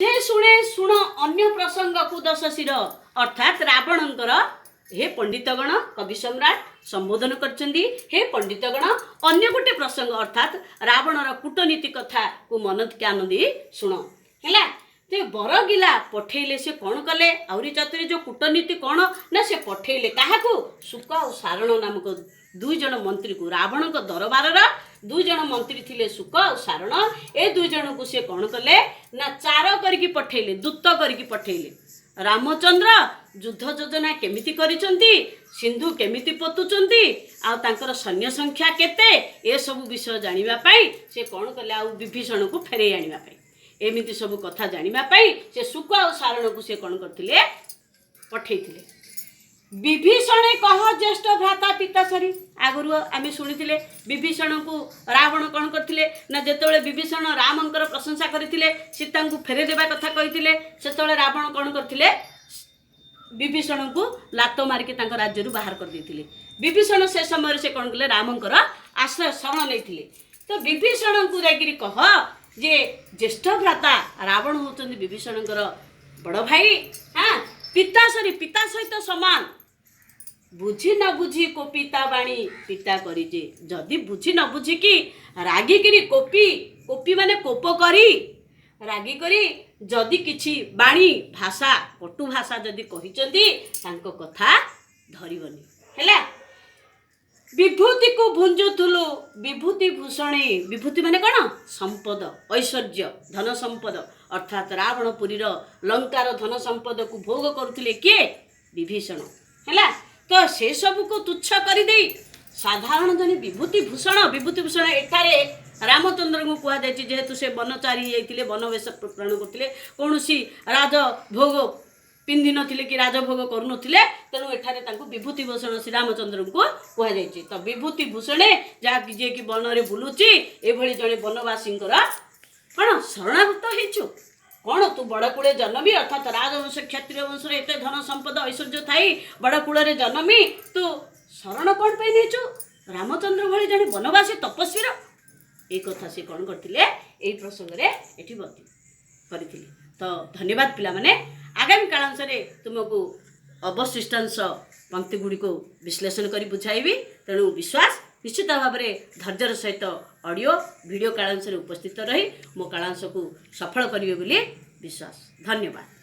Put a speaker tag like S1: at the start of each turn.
S1: ଯେ ଶୁଣେ ଶୁଣ ଅନ୍ୟ ପ୍ରସଙ୍ଗକୁ ଦଶ ଶିର, ଅର୍ଥାତ୍ ରାବଣଙ୍କର। ହେ ପଣ୍ଡିତଗଣ, କବି ସମ୍ରାଟ ସମ୍ବୋଧନ କରିଛନ୍ତି, ହେ ପଣ୍ଡିତଗଣ, ଅନ୍ୟ ଗୋଟେ ପ୍ରସଙ୍ଗ ଅର୍ଥାତ୍ ରାବଣର କୂଟନୀତି କଥାକୁ ମନ ଧ୍ୟାନ ଦେଇ ଶୁଣ। ହେଲା ଯେ ବରଗିଲା ପଠେଇଲେ। ସେ କ'ଣ କଲେ? ଆହୁରି ଚତୁରୀ ଯେଉଁ କୂଟନୀତି କ'ଣ ନା ସେ ପଠେଇଲେ କାହାକୁ? ଶୁକ ଆଉ ସାରଣ ନାମକ ଦୁଇ ଜଣ ମନ୍ତ୍ରୀକୁ। ରାବଣଙ୍କ ଦରବାରର ଦୁଇ ଜଣ ମନ୍ତ୍ରୀ ଥିଲେ, ଶୁକ ଆଉ ସାରଣ। ଏ ଦୁଇ ଜଣଙ୍କୁ ସେ କ'ଣ କଲେ ନା ଚାର କରିକି ପଠେଇଲେ, ଦୂତ କରିକି ପଠେଇଲେ। ରାମଚନ୍ଦ୍ର ଯୁଦ୍ଧ ଯୋଜନା କେମିତି କରିଛନ୍ତି, ସିନ୍ଧୁ କେମିତି ପୋତୁଛନ୍ତି, ଆଉ ତାଙ୍କର ସୈନ୍ୟ ସଂଖ୍ୟା କେତେ, ଏସବୁ ବିଷୟ ଜାଣିବା ପାଇଁ ସେ କ'ଣ କଲେ? ଆଉ ବିଭୀଷଣକୁ ଫେରେଇ ଆଣିବା ପାଇଁ, ଏମିତି ସବୁ କଥା ଜାଣିବା ପାଇଁ ସେ ଶୁକ ଆଉ ସାରଣକୁ ସେ କ'ଣ କରିଥିଲେ? ପଠେଇଥିଲେ। ବିଭୀଷଣେ କହ ଜ୍ୟେଷ୍ଠ ଭ୍ରାତା ପିତା ସରି। ଆଗରୁ ଆମେ ଶୁଣିଥିଲେ, ବିଭୀଷଣକୁ ରାବଣ କ'ଣ କରିଥିଲେ ନା ଯେତେବେଳେ ବିଭୀଷଣ ରାମଙ୍କର ପ୍ରଶଂସା କରିଥିଲେ, ସୀତାଙ୍କୁ ଫେରେଇ ଦେବା କଥା କହିଥିଲେ, ସେତେବେଳେ ରାବଣ କ'ଣ କରିଥିଲେ? ବିଭୀଷଣଙ୍କୁ ଲାତ ମାରିକି ତାଙ୍କ ରାଜ୍ୟରୁ ବାହାର କରିଦେଇଥିଲେ। ବିଭୀଷଣ ସେ ସମୟରେ ସେ କ'ଣ କଲେ? ରାମଙ୍କର ଆଶ୍ରୟ ଶରଣ ନେଇଥିଲେ। ତ ବିଭୀଷଣଙ୍କୁ ଯାଇକିରି କହ ଯେ ଜ୍ୟେଷ୍ଠ ଭ୍ରାତା, ରାବଣ ହେଉଛନ୍ତି ବିଭୀଷଣଙ୍କର ବଡ଼ ଭାଇ, ହଁ, ପିତା ସରି, ପିତା ସହିତ ସମାନ। ବୁଝି ନ ବୁଝି କୋପିତା ବାଣୀ ପିତା କରିଛେ, ଯଦି ବୁଝି ନ ବୁଝିକି ରାଗିକିରି, କୋପି, କୋପି ମାନେ କୋପ କରି, ରାଗି କରି ଯଦି କିଛି ବାଣୀ ଭାଷା, କଟୁ ଭାଷା ଯଦି କହିଛନ୍ତି, ତାଙ୍କ କଥା ଧରିବନି। ହେଲା, ବିଭୂତିକୁ ଭୁଞ୍ଜୁଥିଲୁ ବିଭୂତି ଭୂଷଣେ। ବିଭୂତି ମାନେ କ'ଣ? ସମ୍ପଦ, ଐଶ୍ୱର୍ଯ୍ୟ, ଧନ ସମ୍ପଦ। ଅର୍ଥାତ୍ ରାବଣପୁରୀର ଲଙ୍କାର ଧନ ସମ୍ପଦକୁ ଭୋଗ କରୁଥିଲେ କିଏ? ବିଭୀଷଣ। ହେଲା, ତ ସେସବୁକୁ ତୁଚ୍ଛ କରିଦେଇ ସାଧାରଣ ଜଣେ ବିଭୂତି ଭୂଷଣ। ବିଭୂତି ଭୂଷଣ ଏଠାରେ ରାମଚନ୍ଦ୍ରଙ୍କୁ କୁହାଯାଇଛି, ଯେହେତୁ ସେ ବନଚାରୀ ହେଇଯାଇଥିଲେ, ବନବେଶ ପ୍ରାଣ କରୁଥିଲେ, କୌଣସି ରାଜଭୋଗ ପିନ୍ଧିନଥିଲେ କି ରାଜଭୋଗ କରୁନଥିଲେ, ତେଣୁ ଏଠାରେ ତାଙ୍କୁ ବିଭୂତି ଭୂଷଣ ଶ୍ରୀରାମଚନ୍ଦ୍ରଙ୍କୁ କୁହାଯାଇଛି। ତ ବିଭୂତି ଭୂଷଣେ, ଯାହାକି ଯିଏକି ବନରେ ବୁଲୁଛି, ଏଭଳି ଜଣେ ବନବାସୀଙ୍କର କ'ଣ ଶରଣାଗତ ହେଇଛୁ? କ'ଣ ତୁ ବଡ଼ କୂଳେ ଜନ୍ମି, ଅର୍ଥାତ୍ ରାଜବଂଶ, କ୍ଷତ୍ରିୟ ବଂଶରେ ଏତେ ଧନ ସମ୍ପଦ ଐଶ୍ୱର୍ଯ୍ୟ ଥାଇ ବଡ଼ କୂଳରେ ଜନ୍ମି ତୁ ଶରଣ କ'ଣ ପାଇଁ ନେଇଛୁ ରାମଚନ୍ଦ୍ର ଭଳି ଜଣେ ବନବାସୀ ତପସ୍ୱୀର? ଏଇ କଥା ସେ କ'ଣ କରିଥିଲେ ଏଇ ପ୍ରସଙ୍ଗରେ ଏଠି ବତି କରିଥିଲେ। ତ ଧନ୍ୟବାଦ ପିଲାମାନେ। ଆଗାମୀ କାଳାଂଶରେ ତୁମକୁ ଅବଶିଷ୍ଟାଂଶ ପଙ୍କ୍ତି ଗୁଡ଼ିକୁ ବିଶ୍ଳେଷଣ କରି ବୁଝାଇବି। ତେଣୁ ବିଶ୍ୱାସ ନିଶ୍ଚିତ ଭାବରେ ଧୈର୍ଯ୍ୟର ସହିତ ଅଡ଼ିଓ ଭିଡ଼ିଓ କାଳାଂଶରେ ଉପସ୍ଥିତ ରହି ମୋ କାଳାଂଶକୁ ସଫଳ କରିବେ ବୋଲି ବିଶ୍ୱାସ। ଧନ୍ୟବାଦ।